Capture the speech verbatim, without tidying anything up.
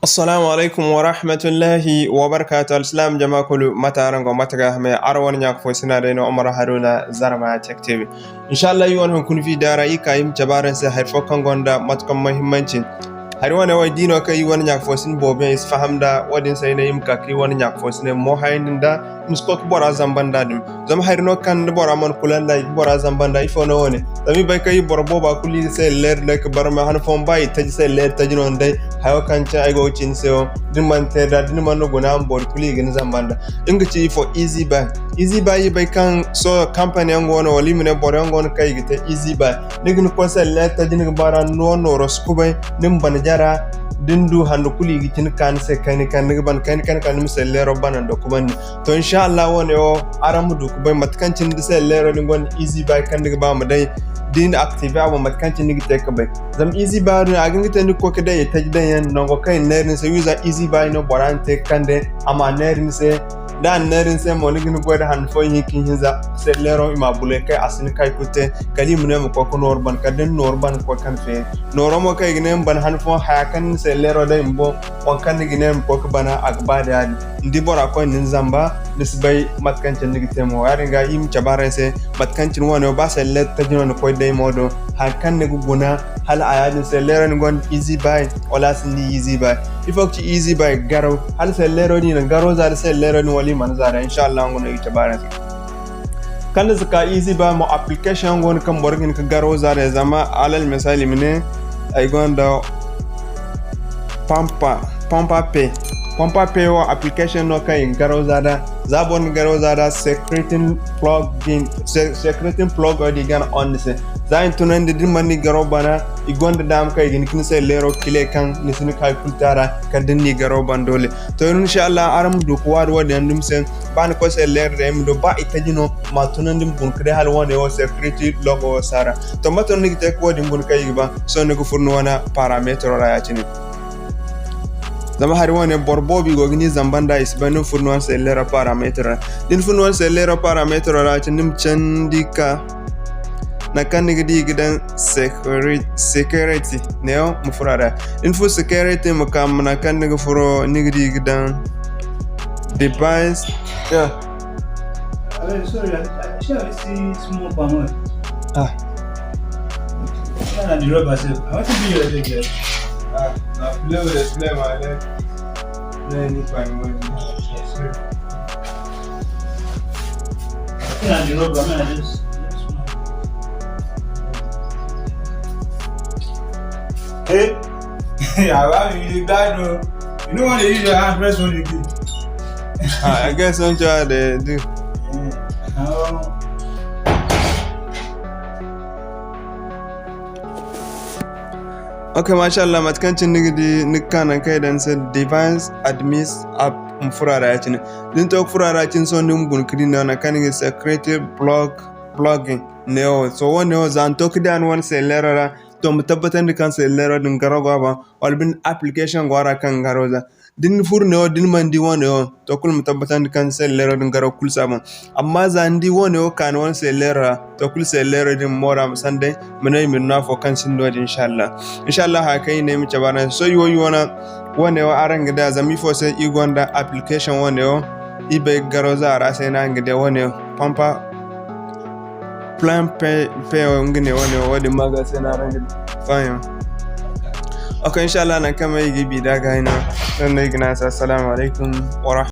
Assalamu alaikum wa rahmatullahi wa barakatuh. Alsilaam jama kulu, mate araŋ go, mate ga hamay? Araŋ wane ɲaaka fo sina day no, Umar Haruna, Zarma Tech T V. Inshallah, iri wane hunkuna video ra, iri ka iri ma cabe araŋ se hari fo kaŋ gonda matukan muhimmanci. Hari wane wo, ay di no kaŋ iri wane ɲaaka fo sina boobo yaŋ i si faham nd'a, wo-din se ay ne iri ma ka ka iri wane ɲaaka fo sina mo hayandi nd'a, i ma si koy ka bora zamba nd'a dumi. Zama hari no kaŋ da bora mana kula nd'a, i ga bora zamba nd'a. Ifo no wo-ne? Zama i bay kaŋ iri boro booba kulu iri ga selleeri day ka barmay. Han fooyaŋ ba i taji selleeri taji no ni day. Hayo kaŋ cine ay go ga ci ni se wo, da ni mana te nd'a, da ni mana guna a ma boori kulu i ga ni zamba nd'a. Nga ci ifo? Easy Buy. Easy Buy, i bay kaŋ sohõ kampani yaŋ go no, wala i ma ne boro yaŋ go no kaŋ i ga te Easy Buy. Ni ga ni koy selleeri taji, ni ga ba ra ni no nooro si kubay, ni ma bana jara, da ni du handu kulu i ga ci ni ka ni se kayna kayna, ni ga ban kayna kayna ka ni ma selleero bana nda kubandi. To, inshallah, wo-ne wo, araŋ ma du ka bay mate kaŋ cine da selleero din gonda Easy Buy kaŋ ni ga ba ma day, da ni active a boŋ, mate kaŋ cine ni ga te ka bay. Zama Easy Buy din, a ga hin ga te ni ga koy ka day i taji daŋ yaŋ nango kaŋ i na neera ni se. Wiiza Easy Buy no bora na te ka kande, a ma neera ni se. Da a na neera ni se mo, ni ga ni goy da handu fo ihinka ihinza, selleero i ma bulay kay, a si ni kay kulu te. Kala i ma ne ma koy ka nooru ban, kala da ni nooru ban ka koy kande feeri. Nooro mo kaŋ i ga ne ma ban han fooyaŋ, haya kaŋ ni selleero day ma boŋ, waŋ kaŋ ni ga ne ma koy ka bana, a ga ba da yaadin. Ni di bora koy na ni zamba, ni si bay mate kaŋ cine ni ga te mo. Yaadin ga, iri ma cabe araŋ se mate kaŋ cine wo-ne wo, ba selleeri taji no ni koy day mo do, hari kaŋ ni ga guna, hala a yaadin selleero ni gonda Easy Buy, wala a sinda Easy Buy. Ifo ga ci Easy Buy? Garaw. Hala selleero din i na garaw za da selleero din, wala i mana za da, inshallah, nga no iri ga cabe araŋ se. Kaŋ ni si ka Easy Buy mo, application yaŋ go no kaŋ boro ga hin ka garaw za day, zama alal misali, i ma ne ay gonda Pampa, Pampa Pay. Pampa Pay wo application no kaŋ i ga garaw za da. Za boro na garaw za da, secreting plugin, se-, secreting plug wo din i ga a on ni se. Za i na tunandi, da ni mana ni garaw bana, i gonda daama kaŋ i ga hin ka ni selleero kile kaŋ ni si ni ka hay kulu te a ra, kala da ni na ni garaw ban doole. To, inshallah, araŋ ma du ka waadu wo-din yaŋ dumi se. Ba ni koy selleero day, ay ma du, ba i taji no, ma tunandi ma guna ka day hala wo-ne wo security logo wo si a ra. To, mate no ni ga te ka wo-din guna kaŋ i ga ba? Sohõ ni ga furo ni wane parametro ra ya-cine. Zama hari wo-ne, boro boobo i go ga ni zamba nd'a, i si bay ni ma furo ni wane selleero parametro ra. Da ni furo ni wane selleero parametro ra ya-cine, ni ma candi ka nangu kaŋ ni ga di i ga daŋ security, security, neewo ma furo a ra. Da ni furo security, ma ka nangu kaŋ ni ga furo, ni ga di i ga daŋ device. Yeah. Ah. Hey, I love you, God. You know what they use your hand press on the key? Ah, I guess I'm trying to do. Yeah. Oh. Ok, masha Allah, mate kaŋ cine ni ga di, ni ga ka nangu kaŋ i daŋ ni se device admins app, ma furo a ra ya-cine. Da ni to ka furo a ra ya-cine, sohõ ni ma guna ka di neewo nangu kaŋ ni ga security block, blocking neewo. Sohõ wo-ne wo, za ni to ka di a ni wane selleero ra, to, ma tabbatandi kaŋ selleero din garo go a boŋ, wala binde application go a ra kaŋ ga garo za. Da ni furo neewo, da ni mana di wo-ne wo, to, kulu ma tabbatandi kaŋ selleero din garo kulu si a boŋ. Amma za ni di wo-ne wo ka ni wane selleero ra, to, kulu selleero din moora ma sanday, ma ne i ma ni no afo kaŋ sinda wo-din, inshallah. Inshallah, haya kaŋ i ne i ma cabe araŋ se. Sohõ i wo, i wane wo araŋ ga di a, zama ifo se i gonda application wo-ne wo, i bay ga garo za a ra se no araŋ ga di wo-ne wo. Pampa Plan Pay, Pay wo nga ne wo-ne wo, wo-din ma ga se no araŋ ga di. Fahim? Ok, inshallah, nangu kaŋ ay ga i bi da ga hayna, sohõ no ay ga ne araŋ se assalamu alaikum wa rahmatullahi.